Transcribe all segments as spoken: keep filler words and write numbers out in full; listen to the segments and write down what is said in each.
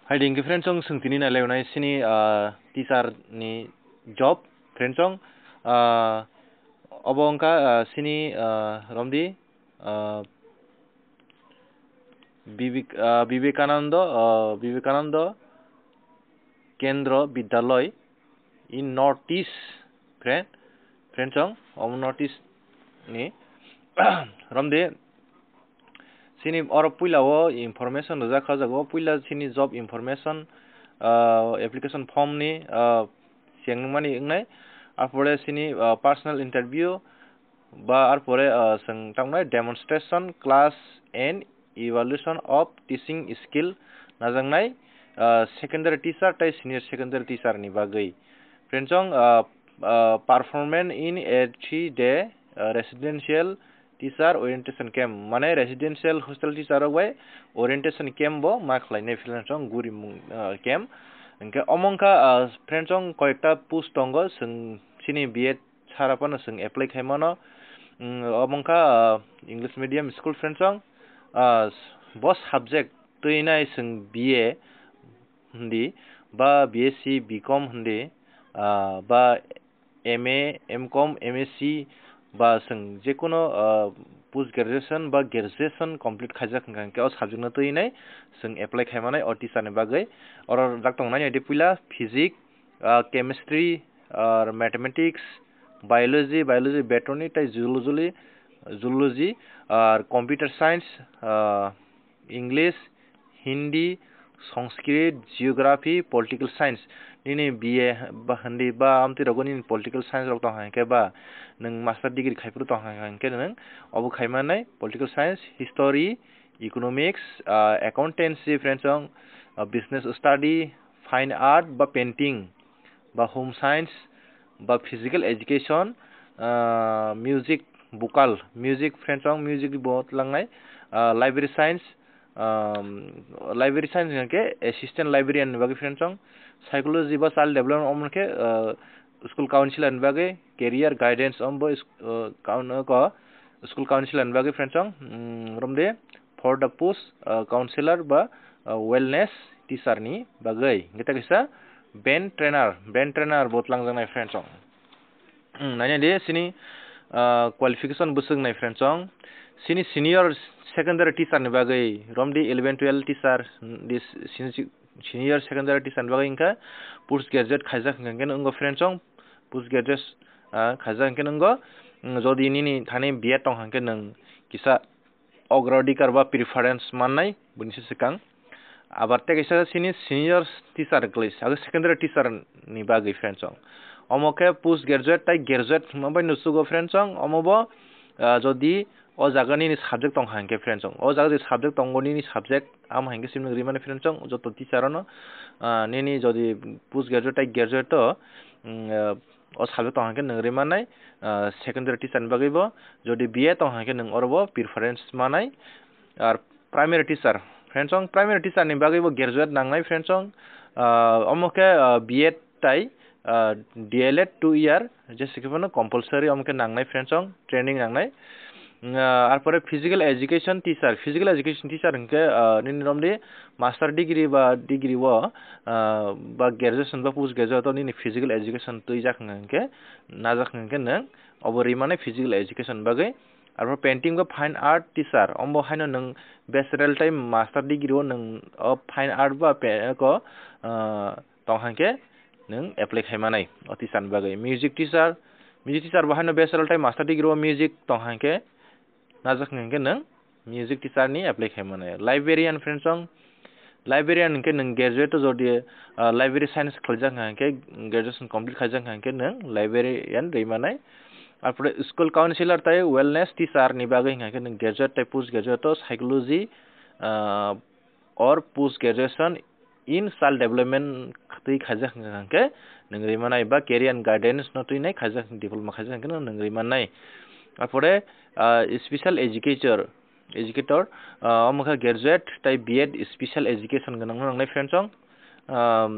Hai ding khe friends, chwng tini nai lai nai sini, ah, teacher ni job friends, ah, obo wngkha, ah, sini, ah, romdi, ah, Bibek-, ah, Bibekanando, ah, Bibekanando Kendro Bidyaloi in North East, friend, friends, omo North East ni romdi. Sini oro puila o information rijak kha, o jaga o puila sini job information, ah, application form ni, ah, chengmani wngnai. Arpore sini, ah, personal interview ba arpore, ah, chwng tangnai demonstration class and evaluation of teaching skill najaknai, ah, secondary teacher tei senior secondary teacher ni bagwi. Friends, ah, ah, performance in a three day, ah, residential teacher orientation camp, mane residential hostel teacher rok bai orientation camp bo ma khlainai friends, gurimung, ah, camp. Hwnkhe omo wngkha, ah, friends, koyekta post tongo, chwng chini B Ed sara phano chwng apply khai mano. Mm, omo wngkha, ah, English medium school friends, ah, bo subject twi nai chwng B A hindi, ba B S C, B Com hindi, ah, ba M A, M Com, M S C, ba chwng jekunu, ah, post graduation ba graduation complete khaijak hwnkha hwnkhe o subject no twi nai chwng apply khai manai o teacher ni bagwi. Oro jak tongnai di puila physics, ah, chemistry, ah, mathematics, biology, biology, botany tei zoology, zoology, ah, computer science, ah, English, Hindi, Sanskrit, Geography, Political Science. Nini B A ba hindi ba amtwi rogo nini Political Science rok tong hwnkhe ba nwng master degree khaiphuru tong hwnkhe nwng obo khaimanai Political Science, History, Economics, ah, Accountancy, friends, ah, Business Study, Fine Art ba Painting, ba Home Science, ba Physical Education, ah, Music, Vocal, Music, friends, music bo tlangnai, ah, Library Science, um, Library Science hwnkhe Assistant Librarian ni bagwi, friends, Psychology ba Child Development omo khe, ah, School Counselor ni bagwi, Career Guidance omo bo is-, ah, kaun-, ko, School Counselor ni bagwi, friends, um, romde for the post, ah, Counselor ba, ah, Wellness Teacher ni bagwi. Hwnkhe ta kaisa Band Trainer, Band Trainer bo tlangjaknai, friends. Hmm, naina di sini, ah, qualification bwswk nai, friends, chwng. Sini senior secondary teacher ni bagwi, romdi eleven twelve teacher, hmm, di sini si-, senior secondary teacher ni bagwi wngkha post graduate khaijak hwnkha hwnkhe wngkha, friends, chwng. Post graduate, ah, khaijak hwnkhe wngkha, hmm, jodi nini thani B Ed tong hwnkhe nwng kisa ogrodikar ba preference mannai, bini se swkang. Abar tei kaisa sini senior teacher kwlwi, abo secondary teacher ni bagwi, friends, chwng. Omo khe post graduate tei graduate hwnma bai nuchugo, friends, chwng. Omo bo, ah, jodi o jaga nini subject tong hwnkhe, friends, chwng. O jaga je subject tongo nini subject, amo hwnkhe simi rimani, friends, chwng. Joto teacher no, ah, nini jodi post graduate tei graduate o, mm, ah, o subject tong hwnkhe nwng rimani, ah, secondary teacher ni bagwi bo, jodi B A tong hwnkhe nwng oro bo preference manai. Ar primary teacher, friends, chwng, primary teacher ni bagwi bo graduate nangnai, friends, chwng. Ah, omo khe, ah, B Ed tai, ah, D L Ed two year, jese khe phano compulsory omo khe nangnai, friends, chwng, training nangnai. Ah, arpore physical education teacher, physical education teacher hwnkhe, ah, nini romdi master degree ba degree o, ah, ba graduation ba post graduate o nini physical education twijak hwnkhe, najak hwnkhe nwng obo rimani physical education bagwi. Arpore painting ba fine art teacher, ombo haino nwng bachelor tei master degree o nwng o fine art ba pe-, ko, ah, tong hwnkhe nwng apply khai manai o teacher ni bagwi. Music teacher, music teacher bo haino bachelor tei master degree o music tong hwnkhe, najak hwnkhe nwng music teacher ni apply khai manai. Librarian, friends, chwng, librarian hwnkhe nwng graduate o jodi, ah, library science khlaijak hwnkhe, graduation complete khaijak hwnkhe nwng librarian rwi manai. Arpore school counselor tei wellness teacher ni bagwi hwnkhe nwng graduate tei post graduate o psychology, ah, or post graduation in child development twi khaijak hwnkha hwnkhe nwng rwi manai, ba career and guidance no twi nai khaijak, diploma khaijak hwnkhe nwng rwi manai. Arpore, ah, special educator, educator, ah, omo khe graduate tei B Ed special education gwnang no nangnai, friends, chwng. Ah,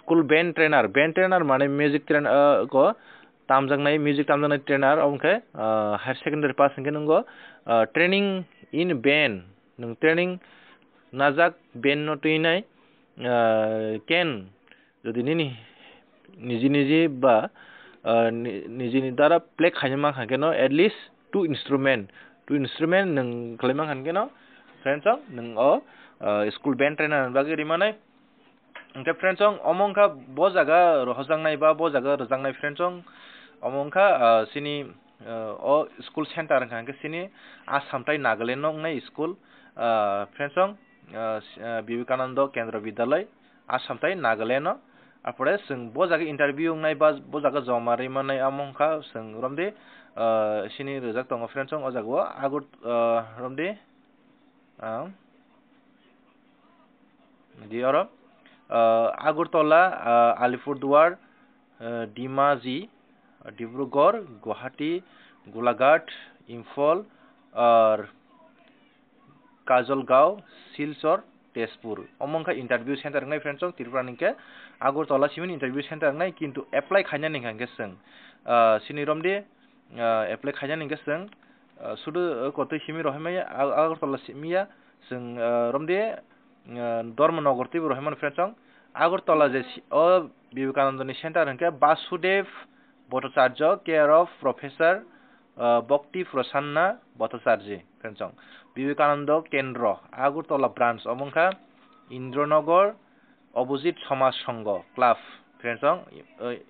school band trainer, band trainer mane music trainer, ah, ko tamjaknai, music tamjaknai trainer, omo khe, ah, higher secondary pass hwnkhe nwng go, ah, training in band, nwng training najak band no twi nai, ah, can, jodi nini niji niji ba, ah, ni-, nijini dara play khaina mankha keno at least two instrument, two instrument nwng khlai mankha keno, friends, nwng o, ah, school band trainer bagwi rimanai. Hwnkhe friends, omo wngkha bo jaga rohojaknai ba bo jaga rwjaknai friends, omo wngkha, ah, chini, ah, o school center wngkha hwnkhe chini Assam tai Nagaland no wngnai school, ah, friends, ah, s-, ah, Vivekananda Kendra Vidyalay, Assam tai Nagaland no. Apore chwng bo jaga interview wngnai ba bo jaga joma rimani amo wngkha chwng romdi, ah, chini rwjak tongo friends, o jaga o Agur-, ah, romdi, ah, di oro, ah, Agartala, ah, Alipurduar, ah, Dhemaji, Dibrugarh, Guwahati, Golaghat, Imphal, ar Kajolgaon, Silchar, Tezpur. Omo wngkha interview center wngnai friends, Tripura ni khe Agartala simi interview center wngnai, kintu apply khainani hwnkha hwnkhe chwng, ah, chini romdi, ah, apply khainani hwnkhe chwng, ah, sudu, ah, kotwi simi rohormaya, Ag-, Agartala simi ya, chwng, ah, romdi, ah, Dharmanagar twibo rohormano friends. Agartala je si-, o Vivekananda ni center hwnkhe Basudev Bhattacharya, care of Professor, ah, Bhakti Prasanna Bhattacharya, friends. Vivekananda Kendra, Agartala branch, omo wngkha Indranagar, Abhijit Samaj Sangha Club, friends, oi,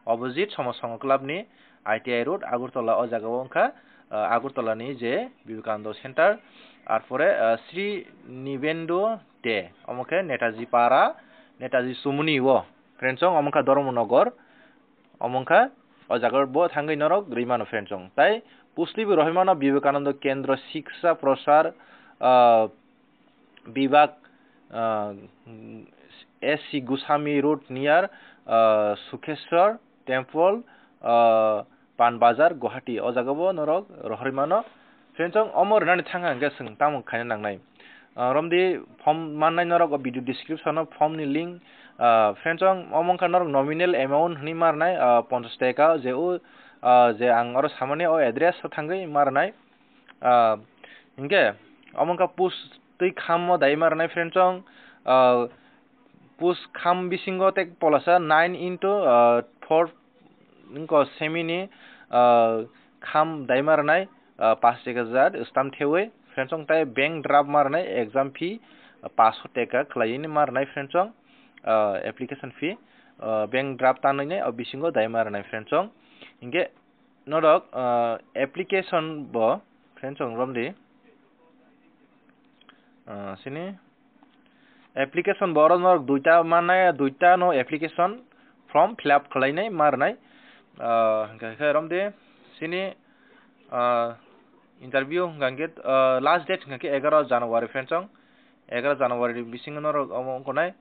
Abhijit Samaj Sangha Club ni I T I Road, Agartala, o jaga o wngkha, ah, Agartala ni je Vivekananda Center, arpore, ah, Sri Nibendu De, omo khe Netaji Para, Netaji Sumuni o, friends, omo wngkha Dharmanagar, omo wngkha, o jaga bo thangwi norok rwi mano, friends. Tai post twibo rohormano Vivekananda Kendra Shiksha Prasar, ah, Vibhag, ah, S C Goswami Road near, ah, Sukheswar Temple, ah, Pan Bazar, Guwahati. O jaga bo norok rohorwi mano. Friends, omo rwnani thangkha hwnkhe chwng tamo khaina nangnai? Ah, romdi form mannai norok o video description o form ni link. Ah, friends, omo wngkha norok nominal amount hwnwi marnai, ah, ponchash taka je o, ah, je ang oro samani o address o thangwi marnai. Ah, hinkhe omo wngkha post twi khammo dai marnai, friends, ah, post kham bisingo tek polasa nine into, ah, four wngkha semini, ah, kham daima rwnai, ah, pash taka jat stamp thewi, friends, tai bank draft ma rwnai exam fee, ah, pash taka khwlaiwi ma rwnai, friends, ah, application fee, ah, bank draft tanwi nai o bisingo daima rwnai, friends. Hinkhe norok, ah, application bo, friends, romdi, ah, sini application bo oro norok duita mannai, duita no application form fill up khwlainai ma rwnai. Ah, hwnkhe khe romdi sini, ah, interview hwnkha khe, ah, last date hwnkha khe egaro January, friends, egaro January bisingo norok omo wngkha nai.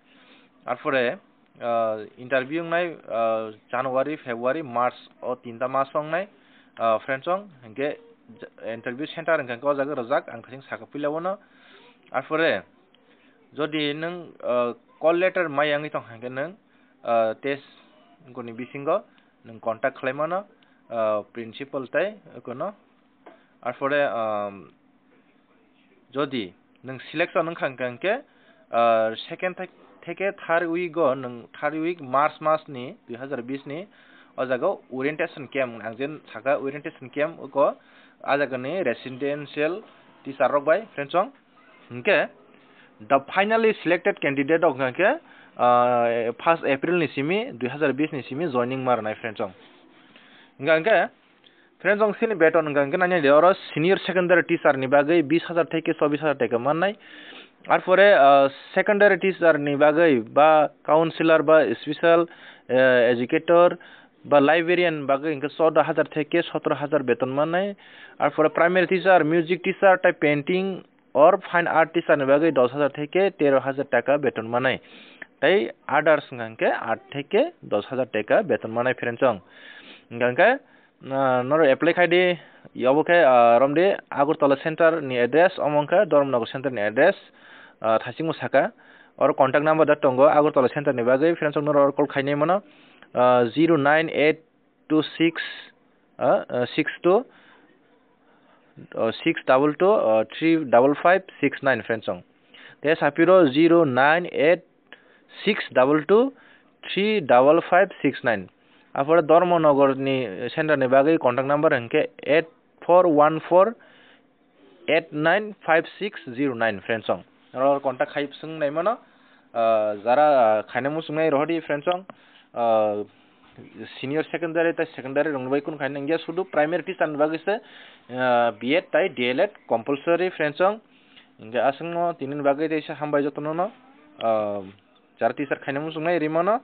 Arpore, ah, interview wngnai, ah, January, February, March o tinta mas wngnai, ah, friends, hinkhe j-, interview center hwnkha khe o jaga rwjak, ang thasing saka puila bono. Arpore, jodi nwng, ah, call letter mai wngwi tong kha, hwnkhe nwng, ah, test goni bisingo nwng contact khlai mano, ah, principal tai kono. Arpore, ah, jodi nwng selection wngkha hwnkhe, ah, second thek-, theke third week o nwng, third week March mas ni dui hazar bis ni o jaga orientation camp, ang jen saka orientation camp ko, a jaga ni residential teacher rok bai, friends, hinkhe the finally selected candidate rok hwnkha khe, ah, first April ni simi dui hazar bis ni simi joining ma rwnai, friends. Hwnkha hwnkhe, friends, chini beton hwnkha hwnkhe nani de oro senior secondary teacher ni bagwi bis hazar theke chobis hazar taka mannai. Arpore, ah, secondary teacher ni bagwi ba counselor ba special, eh, educator ba librarian bagwi hwnkhe chordo hazar theke sotro hazar beton mannai. Arpore primary teacher, music teacher tai painting or fine art teacher ni bagwi dos hazar theke tero hazar taka beton mannai. Tai others hwnkha hwnkhe aat theke dos hazar taka beton mannai, friends. Hwnkha hwnkhe, ah, norok apply khai di, obo khe, ah, romdi Agartala center ni address, omo wngkha Dharmanagar center ni address, ah, thasingmo saka. Oro contact number da tongo Agartala center ni bagwi, friends, norok call khainai mano, ah, zero nine eight two six, ah, ah, six two, ah, six double two, ah, three double five six nine, friends. Te sapiro zero nine eight six double two three double five six nine. Apore Dharmanagar ni center ni bagwi contact number hwnkhe eight four one four eight nine five six zero nine, friends song. Oro contact khai swng nai mano. Ah, jara, ah, khaina muchungnai rohodi, friends song. Ah, senior secondary tai secondary rok bai kun khaina nangya, sudu primary teacher ni bagwi se, ah, B Ed tai D L Ed compulsory, friends song. Hingke aswkno tini bagwi teisa hambai jotono no, ah, jara teacher khaina muchungnai rimo no.